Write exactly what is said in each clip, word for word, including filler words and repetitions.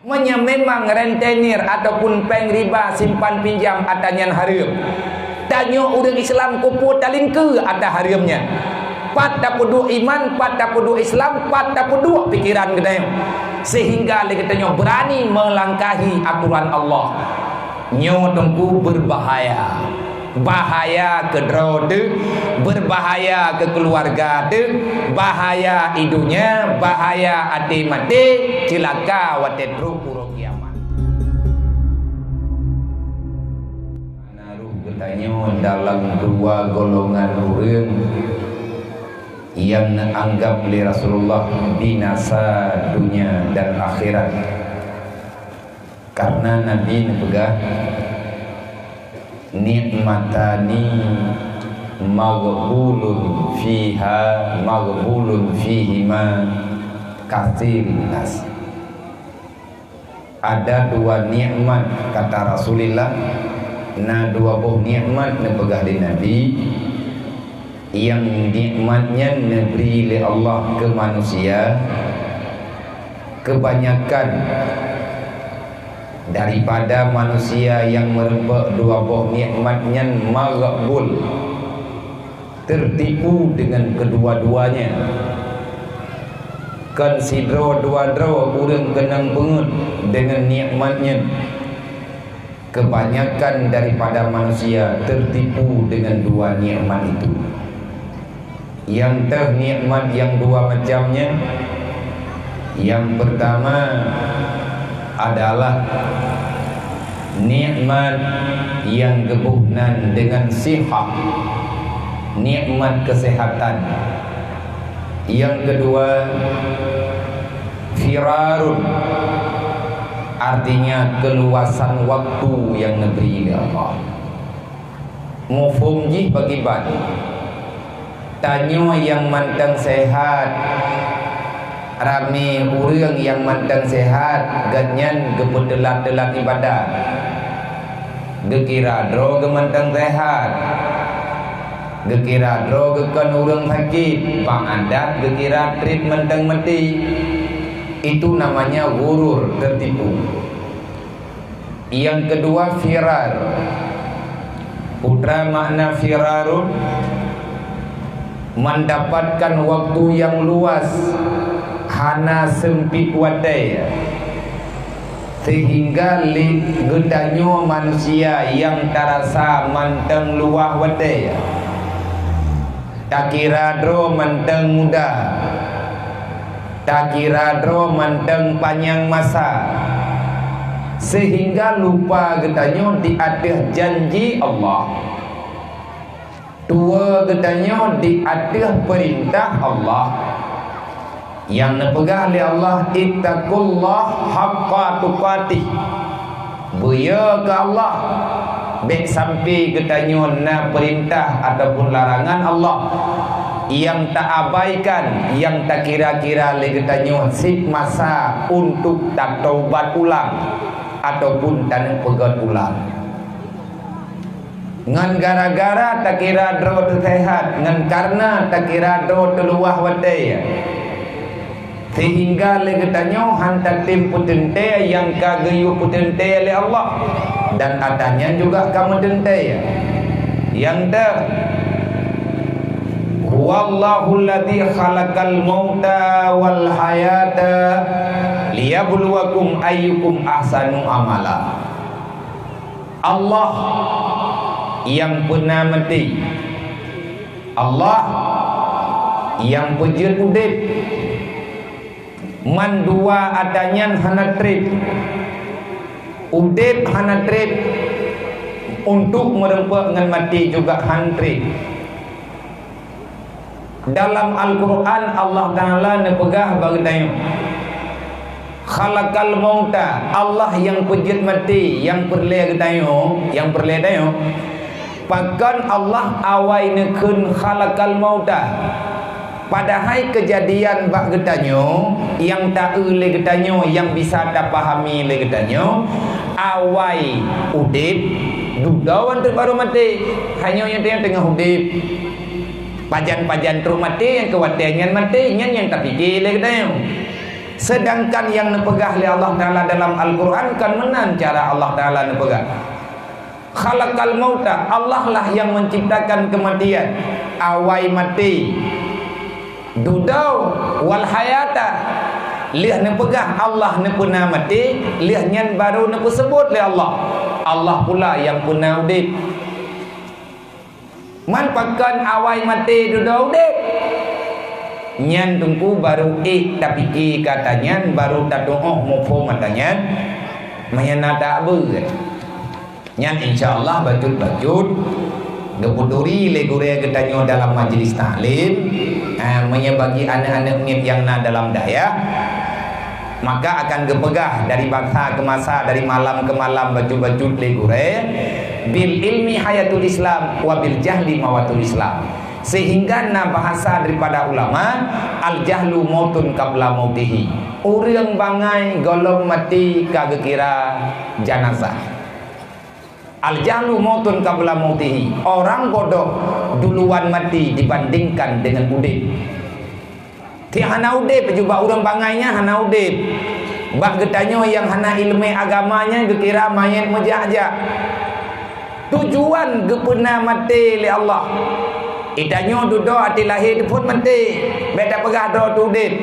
Meunyoe memang rentenir ataupun péng riba simpan pinjam ata nyan hareuem, tanyoe ureuëng Islam kupeue talingkeue ata hareuem nyan. Pat tapeuduek iman, pat tapeuduek Islam, pat tapeuduek pikeran geutanyoe, sehingga lé geutanyoe beurani meulangkahi atoran Allah. Nyoe teungku beubahaya. Bahaya keu droe teuh, beubahaya keu keuluwarga teuh, bahaya i donya, bahaya até maté, ceulaka watée trok uroe kiamat. Naruh geutanyoe dalam dua golongan ureuëng nyang neuanggab lé Rasulullah binasa donya dan akhirat. Karena Nabi neupeugah, "Nikmatani maghbulun fiha, maghbulun fihima katsirun nas." Ada dua nikmat, kata Rasulullah, na dua boh nikmat neupeugah lé Nabi, nyang nikmat nyan neubri lé Allah keu manusia, kebanyakan daripada manusia nyang meureumpok dua boh nikmat nyan maghbul, tertipu dengan kedua-duanya. Kon sidroe dua droe ureuëng keunong beungeut dengan nikmat nyan. Kebanyakan daripada manusia tertipu dengan dua nikmat itu. Nyang teuh nikmat nyang dua macam nyan, nyang pertama adalah nikmat nyang geuboh nan dengan sihah, nikmat kesehatan. Nyang kedua, firarun, artinya keluasan waktu nyang neubri lé Allah. Muphom jih pakriban? Tanyoe nyang mantong sehat, ramé ureuëng nyang mantong sehat, gobnyan geupeuteulat-teulat ibadah. Geukira droe geuh mantong sehat. Geukira droe geuh kon ureuëng sakét, bang adat geukira treb mantong maté. Itu namanya ghurur, tertipu. Nyang keudua, firar. Peue makna firarun? Mendapatkan waktu nyang luas, hana seumpit watée, sehingga lé geutanyoe manusia nyang tarasa mantong luwah watée. Takira droe mantong muda, takira droe mantong panyang masa, sehingga lupa geutanyoe di ateueh janji Allah, tuwoe geutanyoe di ateueh peurintah Allah. Nyang neupeugah lé Allah, "Ittaqullah haqqa tuqatih." Beuyo keu Allah, bék sampai geutanyoe na peurintah ataupun larangan Allah nyang taabaikan, nyang takira-kira lé geutanyoe cit masa untuk tataubat ulang ataupun taneuk peugét ulang. Ngon gara-gara takira droe teusehat, ngon kareuna takira droe teuluwah watée, sehingga lé geutanyoe han tatem peuteuntée nyang ka geuyue peuteuntée lé Allah, dan ata nyan juga ka meuteuntée. Nyang teuh, "Huwallahul ladzi khalaqal mauta wal hayata liyabluwakum ayyukum ahsanu amala." Allah nyang peuna maté. Allah nyang peujeuet udeb. Mandua ata nyan hana treb. Udeb hana treb, untuk meureumpok ngon maté juga han treb. Dalam Al-Quran, Allah Ta'ala neupeugah bak geutanyoe, "Khalaqal mauta", Allah nyang peujeuet maté, nyang peureulée geutanyoe, nyang peureulée tanyoe. Pakon Allah awai neukheun khalaqal mauta? Padahai keujadian bak geutanyoe, nyang taeu lé geutanyoe, nyang bisa tapahami lé geutanyoe, awai udeb, dudoe 'an teuk barô maté. Hanyoe nyoe tanyoe teungoh udeb. Pajan-pajan trok maté, nyang keu watée nyan maté, nyan nyang tapike lé geutanyoe. Sedangkan nyang neupeugah lé Allah Taala dalam Al-Quran kon meunan cara Allah Taala neupeugah. Khalaqal mauta, Allah lah yang menciptakan kematian, awai maté. Dudoe, wal hayata, lheueh neupeugah Allah neupeuna maté, lheueh nyan baru neupeuseubut lé Allah, Allah pula nyang peuna udeb. Man pakon awai maté dudoe udeb? Nyan teungku baru ék tapike keu ata nyan, baru tatuoh muphom ata nyan, meunyo na tabeuet. Nyan insya Allah bacut-bacut geupeuturi lé gurée geutanyoe dalam majlis taklim, eh, meunyo bagi aneuk-aneuk miet nyang na dalam dayah, maka akan geupeugah dari masa ke masa, dari malam ke malam bacut-bacut lé gurée, "Bil ilmi hayatul Islam, wa bil jahli mawatul Islam." Sehingga na bahasa daripada ulama, "Al jahlu mautun qabla mautihi." Ureuëng bangai gohlom maté ka geukira janazah. "Al jahlu mautun qabla mautihi." Orang bodoh duluan mati dibandingkan dengan udeb. Ti hana udeb, jubak ureuëng bangai nyan hana udeb. Bak geutanyoe nyang hana iéleumé agama nyan geukira manyét meujak-jak. Tujuan geupeuna maté lé Allah. Geutanyoe dudoe até lahé teuphon maté. Bék tapeugah droe teu udeb.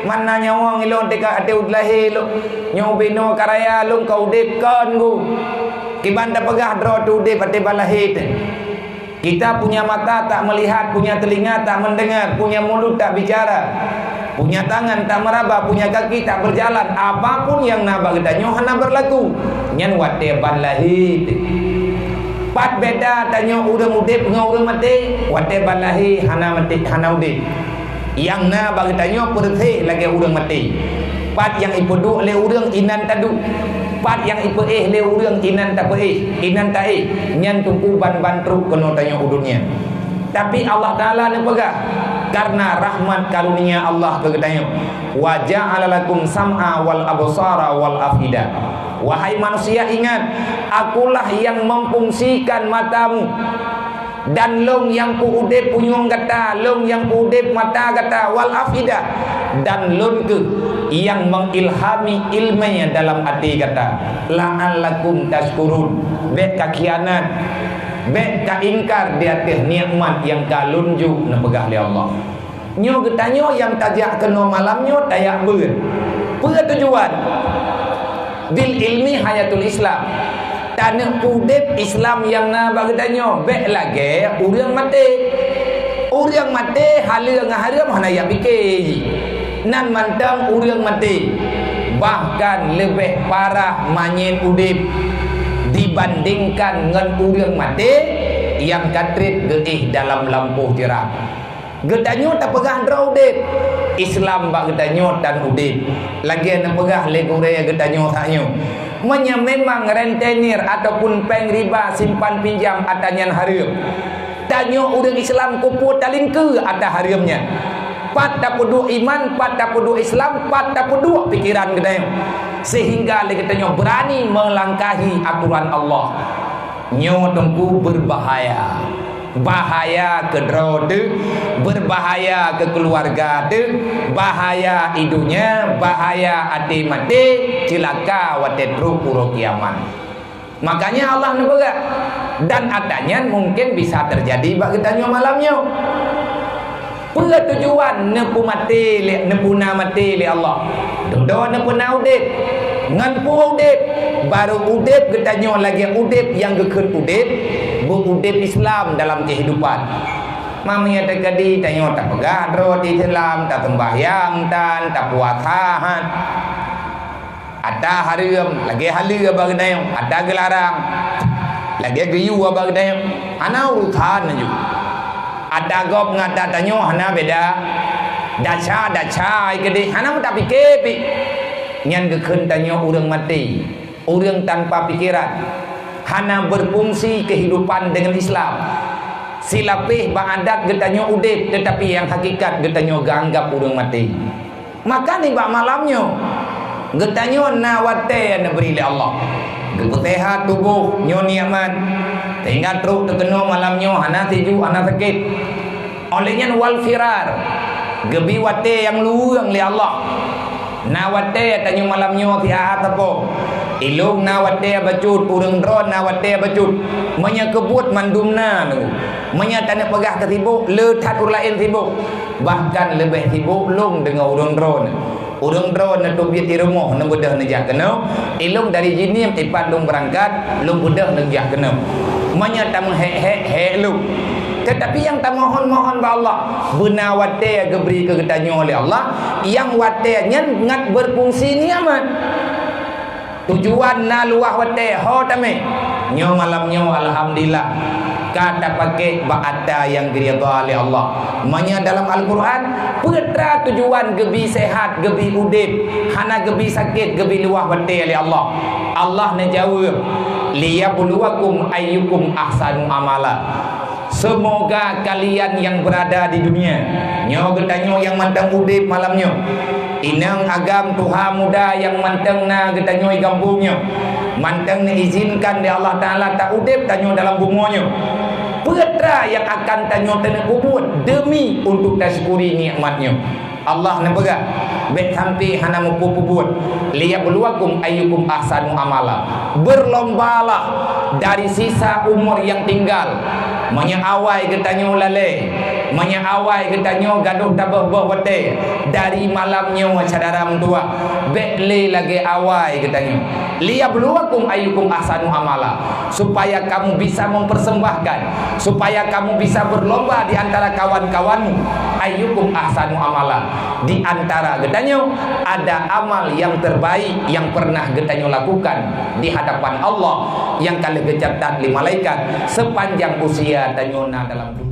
Man na nyawöng ilôn teuka até lahé lôn. Nyoe ubé noe ka raya lôn ka udeb kon gu. Kiban tapeugah droe teu udeb até ban lahé teuh. Kita punya mata tak melihat, punya telinga tak mendengar, punya mulut tak bicara, punya tangan tak meraba, punya kaki tak berjalan. Apapun nyang na bak geutanyoe hana berlaku. Nyan watée ban lahé teuh. Pat beda tanyoe ureuëng udeb ngon ureuëng maté? Watée ban lahé hana maté, hana udeb. Nyang na bak geutanyoe peureuséh lagée ureuëng maté. Pat nyang ipeuduek lé ureuëng inan taduek. Pat nyang ipeuéh lé ureuëng inan tapeuéh, inan taéh. Nyan teungku ban-ban trok keunoe tanyoe u dunia. Tapi Allah Taala neupeugah, karena rahmat karunia Allah keu geutanyoe, "Wa ja'ala lakum sam'a wal absara wal afida." Wahai manusia, ingat, Akulah nyang memfungsikan matamu, dan Lôn nyang peu-udeb punyueng gata, Lôn nyang peu-udeb mata gata, wal afidah, dan Lôn kheueh nyang mengilhami iéleumé dalam até gata, la'allakum tashkurun, bék kakhianat, bék kaingkar di ateueh nikmat nyang ka Lôn jok, neupeugah lé Allah. Nyoe geutanyoe nyang tajak keunoe malam nyoe tajak beuet. Peue tujuan? Bil ilmi hayatul Islam. Taneuk udeb Islam nyang na bak geutanyoe, bék lagée ureuëng maté. Ureuëng maté haleue ngon hareuem hana jak pike jih. Nan mantong ureuëng maté, bahkan leubeh parah manyét udeb dibandingkan ngon ureuëng maté nyang ka treb geuéh dalam lampôh jeuram. Geutanyoe tapeugah droe udeb, Islam bak geutanyoe tan udeb. Lagée neupeugah lé gurée geutanyoe saat nyoe, meunyoe memang rentenir ataupun péng riba simpan pinjam ata nyan hareuem, tanyoe ureuëng Islam keupeue talingkeue ata hareuem nyan? Pat tapeuduek iman, pat tapeuduek Islam, pat tapeuduek pikeran geutanyoe, sehingga lé geutanyoe beurani meulangkahi atoran Allah. Nyoe teungku beubahaya. Bahaya keu droe teuh, beubahaya keu keuluwarga teuh, bahaya i donya, bahaya até maté, ceulaka watée trok uroe kiamat. Makanya Allah neupeugah, dan ata nyan mungken bisa teujadi bak geutanyoe malam nyoe. Peue tujuan neupeumaté lé, neupuna maté lé Allah? Dudoe neupeuna udeb. Ngon peue udeb? Barô udeb geutanyoe lagée udeb nyang geukheun udeb, beu-udeb Islam dalam keuhidupan. Meunyoe teukeudi tanyoe tapeugah droe Islam, taseumbahyang tan, tapuasa han. Ata hareuem lagée haleue bak geutanyoe, ata geularang lagée geuyue bak geutanyoe, hana urusan laju. Ata gob ngon ata tanyoe hana beda. Dasha-dasha keudeh hana meutapike pih. Nyan geukheun tanyoe ureuëng maté, ureuëng tanpa pikeran, hana beufungsi keuhidupan deungon Islam. Silapéh bak adat geutanyoe udeb, teutapi nyang hakikat geutanyoe geuanggab ureuëng maté. Maka nibak malam nyoe, geutanyoe na watée nyang neubri lé Allah. Geupeusehat tuboh nyoe nikmat, sehingga trok teukeunoe malam nyoe hana siju, hana sakét. Óh lheueh nyan wal firar, geubi watée nyang luweueng lé Allah. Na watèe tanyoe malam nyoe siat-siat sapo. Ilôn na watèe bacut, ureueng droe na watèe bacut. Meunyoe keubuet mandum na nunggu. Meunyoe taneuk peugah keu sibok, le that ureueng laén sibok. Bahkan leubeh sibok lôn deungon ureueng droe. Ureueng droe neuteubiet di rumoh, neubeudôh neujak keunoe. Ilôn dari Jeunieb ipat lôn beurangkat, lôn beudôh neujak keunoe. Meunyoe tameuhék-hék, hék lôn. Teutapi nyang tamohon-mohon bak Allah, beuna watèe geubri keu geutanyoe lé Allah, nyang watèe nyan ngat beurfungsi nikmat. Tujuan na luwah watèe ho tamè. Nyoe malam nyoe alhamdulillah ka tapakék bak atra nyang geuridha lé Allah. Meunyoe dalam Al-Qur'an, peue atra tujuan geubi seuhat, geubi udép, hana geubi sakét, geubi luwah watèe lé Allah? Allah neujaweueb, "Liyabluwakum ayyukum ahsanu amala." Seumoga kalian nyang beurada di dunia nyoe, geutanyoe nyang mantong udép malam nyoe, inong agam tuha muda nyang mantong na geutanyoe di gampông nyoe, mantong neuizinkan lé Allah Taala taudép tanyoe dalam bumoe nyoe. Peue atra nyang akan tanyoe teuneuk peubuet deumi untuk tasyukuri nikmat nyoe? Allah neupeugah, "Bèk sampoe hana muphom peubuet. Liyabluwakum ayyukum ahsanu amala." Beurlombalah dari sisa umur nyang tinggal. Meunyoe awai geutanyoe lalè, meunyoe awai geutanyoe gadôh tabôh-bôh watèe, dari malam nyoe syedara meutuwah, bèk lé lagèe awai geutanyoe. "Liyabluwakum ayyukum ahsanu amala," supaya kamu bisa mempersembahkan, supaya kamu bisa berlomba di antara kawan-kawanmu, "ayyukum ahsanu amala," di antara geutanyoe ada amal yang terbaik yang pernah geutanyoe lakukan di hadapan Allah yang ka lheueh geucatat lé malaikat sepanjang usia tanyoe na dalam dunia.